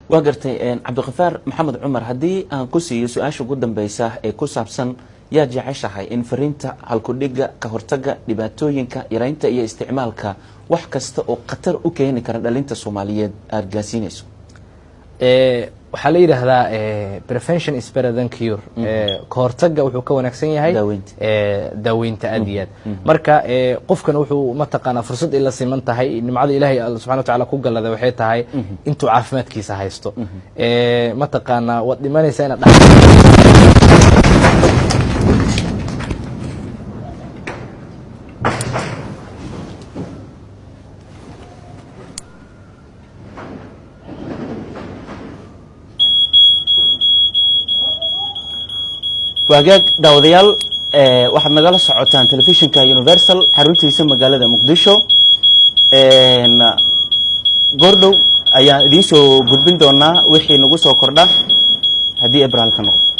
Waa gartay. Cabdiqafaar Maxamed Cumar, haddii aan ku siiyo su-aasha ugu dambeysa ee ku saabsan yaa jeceshahay in fariinta halkudhiga ka hortaga dhibaatooyinka yareynta iyo isticmaalka wax kasta oo khatar u keeni kara dhalinta Soomaaliyeed aada gaarsiinayso? Waxaa la yidhaahdaa "Prevention is better than cure". Ka hortagga wuxuu ka wanaagsan yahay daaweynta. Daaweynta, aad iyo aad. Marka qofkan wuxuu mataqaanaa fursad ay la siman tahay nimcada Ilaahay Alla subxana wa tacaala ku gallada waxay tahay intuu caafimaadkiisa haysto. Mataqaanaa waad dhimanaysaa inaad Waagaag daawadayaal, waxaad nagala socotaan telefishinka Universal xaruntiisa magaalada Muqdisho. Goordhow ayaan idiin soo gudbin doonaa wixii nagu soo kordha haddii Abraal ka noqdo.